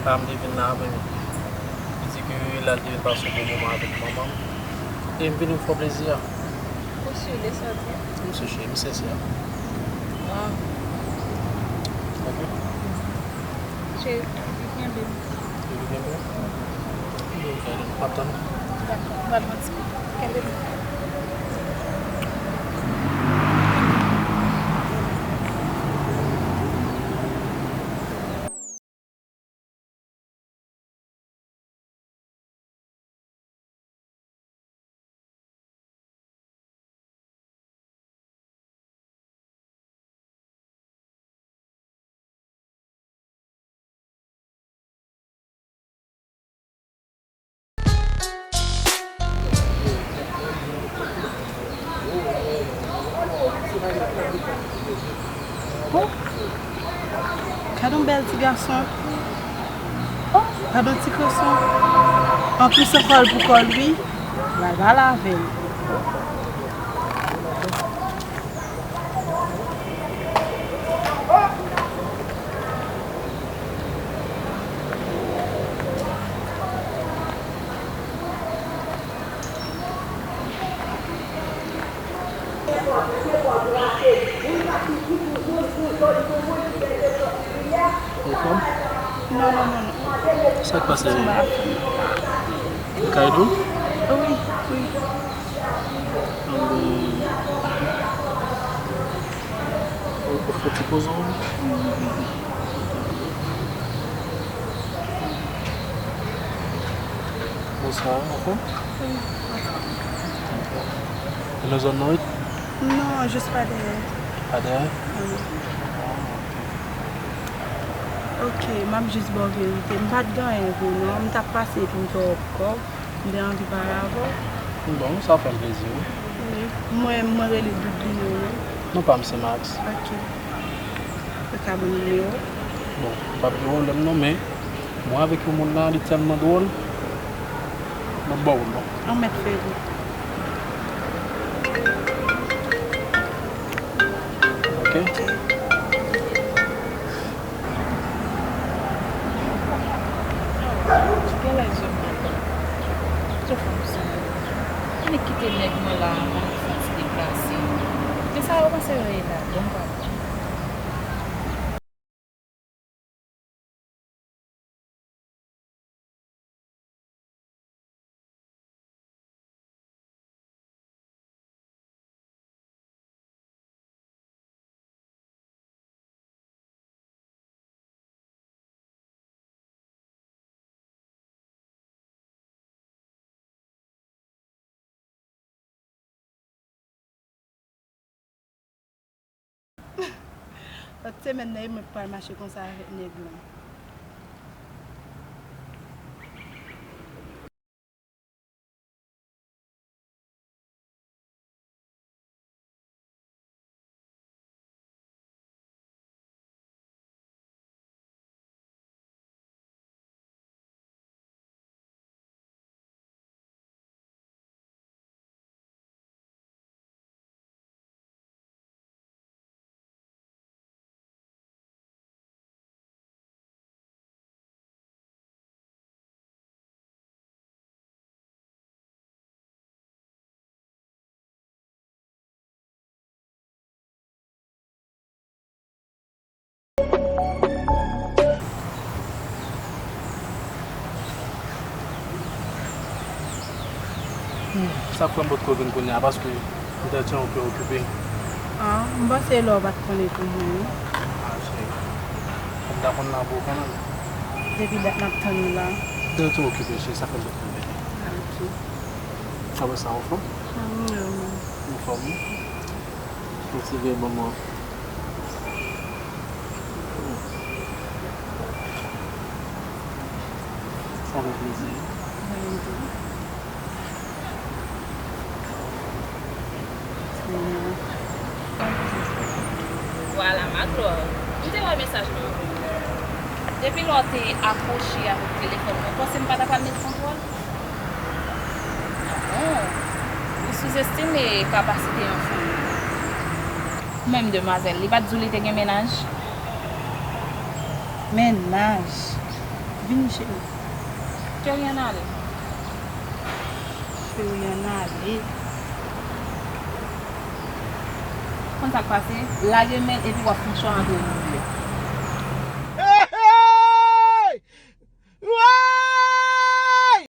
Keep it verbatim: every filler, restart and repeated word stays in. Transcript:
M te vin la avè m. Li di ke l al te vin pase yon bon moman avèk manman m. E m vini pou fè w plezi a. Ou si w te sòti? M si, cheri, m sezi a. Ah. Ok. Cheri, kenbe m. Kenbe m? Kenbe m, m ap tann ou. Dakò, m pral pran ti kou. Kenbe m. Oh, gad yon bèl ti gason. Oh, gad yon ti gason. Anplis, se kò l pou kò l, wi. L al pale avè l. Ou anfòm? Non, non, non, non. Sa k pase? Ou ka ede w? Wi, wi. Bon. Ou, ou fè ti poze w. Bonswa, anfòm? Wi, anfòm. Ou nan zòn nan wi? Non, jis pa dèyè. Pa dèyè? Wi. Ok, m ap jis ba w verite. M pa t gen anyen vre non. M t ap pase epi m fè w kòb. M te anvi pale avè w. Bon, sa fè m plezi, wi. Wi. Mwen, mwen rele Doublino, wi. Non pa m se Max. Ok. Ou ka ban m nimewo w? Bon, pa gen pwoblèm non, men mwen avèk yon moun la, li tèlman dwòl. M ap ba w l non. An mèt fè l. Ok. Genlè zòt gentan. Sou fanm sa yo. Annik kite nèg mwen la, annik fè ti deplase. Men sa yo panse yo ye la, bon pa bon. Lòt semèn nan, e mwen k pral mache konsa avèk nèg lan. Sa k fè m potko vin kounye a, paske m te tyen ope okipe. Ah, m panse lè w pa t konnen pou mwen, wi. Ah, cheri. Fò m ta konn la pou ou kanmenm. Depi dat m ap tann ou la. M te tyen okipe, cheri, sa fè m potko vini. Ah, ok. Sa va, sa anfòm? Anfòm, wi. Anfòm, wi. Yon ti vye bonbon. Sa fè plezi. Vwala, Maglò. M te wè mesaj mwen an. Depi lè w te akwoche avèk telefòn mwen, ou panse m pa ta pral met kontwòl? Ah bon? Ou souzestime kapasite yon fanm. Menm demwazèl, li pa t di w li te gen mennaj? Mennaj? Vini, cheri. Cheri, ann ale. Cheri, ann ale. Konn sa k pase? Lage men l epi w ap fè yon chwa antre nou de.